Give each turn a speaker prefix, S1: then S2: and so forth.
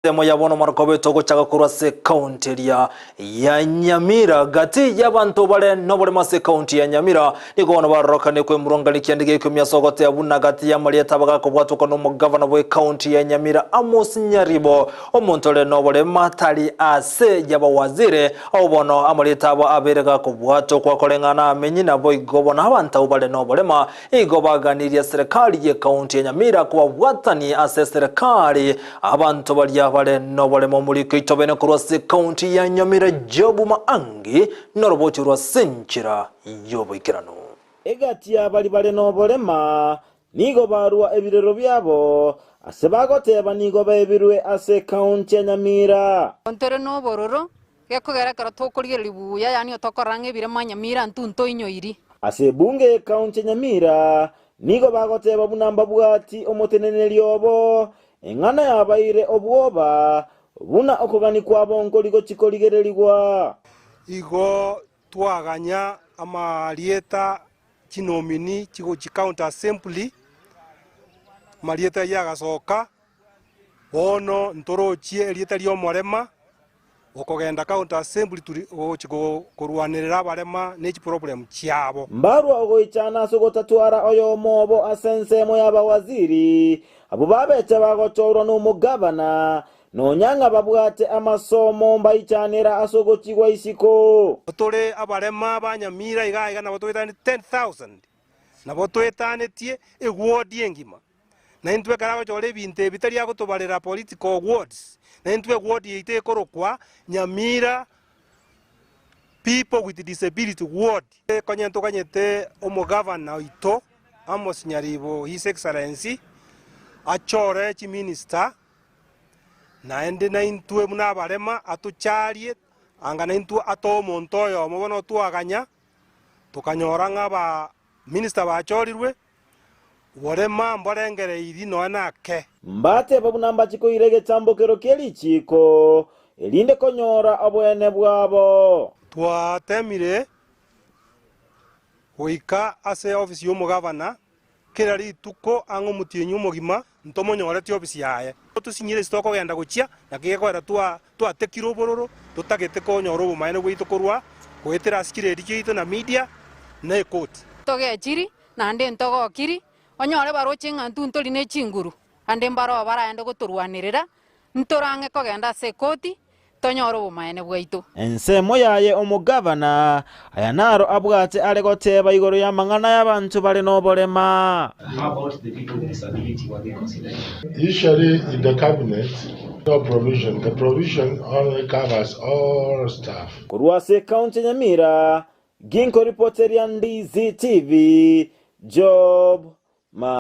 S1: Ensemo ya bono omorokobete ogochaka korwa ase ekaunti eria ya Nyamira. Gati y'abanto bare noboremo ase ekaunti ya Nyamira nigo bono barorokanie kwemurungania kiande gia ikomi ase ogotea buna gati y'amarieta abagakobwatokwa nomogavana bw'ekaunti ya Nyamira Amos Nyaribo omonto ore noborema tari ase y'abawaziri Abwo bono amarieta abo abeire gakobwatokwa koreng'ana amenyi naboigo bono abanto abwo bare noborema Igo baganirie eserekari y'ekaunti ya Nyamira kobabwatania ase eserekari abanto baria bare noboremo omoriko itobene korwa ase ekaunti ya Nyamira Job Maangi noroboti rwa ase enchera y'oboikeranu.
S2: Egati y'abaria bare noborema nigo barua ebirero biabo, ase bagoteba nigo baebirwe ase ekaunti ya Nyamira.
S3: Ntore nobororo, gekogera ekero tokorigereria buya, yaani otokorora ng'a ebirema Nyamira intwe ntoinyoiri.
S2: Ase ebunge y'ekaunti ya Nyamira nigo bagoteba buna mbabwati omoteneneri obo, eng'ana yabaire obwoba buna okogania kwabo nkori gochi korigererigwa.
S4: Igo twaganya amarieta chinomini chigochi county assembly, amarieta ayio agasoka, bono ntorochie erieta ri'omorema okogenda county assembly turi gochi korwanerera abarema ne chiproblem chiabo.
S2: Mbarwa ogoichana ase ogotatwara oyomo obo ase ensemo y'abawaziri, abwo babeche bagochorwa nomogavana, nonya ng'a babwate amasomo mbaichanera ase ogochigwa isiko.
S4: Tore abarema ba Nyamira iga iga nabo toetanetie 10,000, nabo toetanetie eward engima. Na intwe ekero agochora ebinto ebi tari agotobarera political wards, na intwe eward yaito ekorokwa Nyamira People with Disability Ward. Konya ntoganyete omogavana oito Amos Nyaribo His Excellency achore chiminister naende naintwe buna abarema atocharie anga naintwe atoe omonto oyomo bono twaganya tokanyora ng'a aba Minister bachorirwe, borema mborengereiri nonya nake.
S2: Mbatebe buna mbache koira egetambokero kie richiiko, erinde konyora oboene bwabo.
S4: Twatemire goika ase ofisi y'omogavana kera rituko ang'e omotienyi omogima, ntomonyoreti ofisi yaye. Tosinyire ase tokogenda gochia, naki gekoera twatekire obororo, totagete konyora obomaene bwaito korwa goetera ase chiredio chiaito na media na ekoti.
S3: Togechiri, naende ntogokiri, onyore baroche ng'a intwe ntori ne chinguru, ande mbaroo baraende gotorwanerera, ntorang'e kogenda ase ekoti, tonyore obomaene bwaito.
S2: Ensemo yaye omogavana, aya naro abwate are goteba igoro y'amang'ana y'abanto bare noborema.
S5: How about the people with disability, were they considered?
S6: Usually in the cabinet, no provision. The provision only covers all staff.
S2: Korwa ase ekaunti ya Nyamira, Ginko ripoteria Ndizi TV, Job Ma.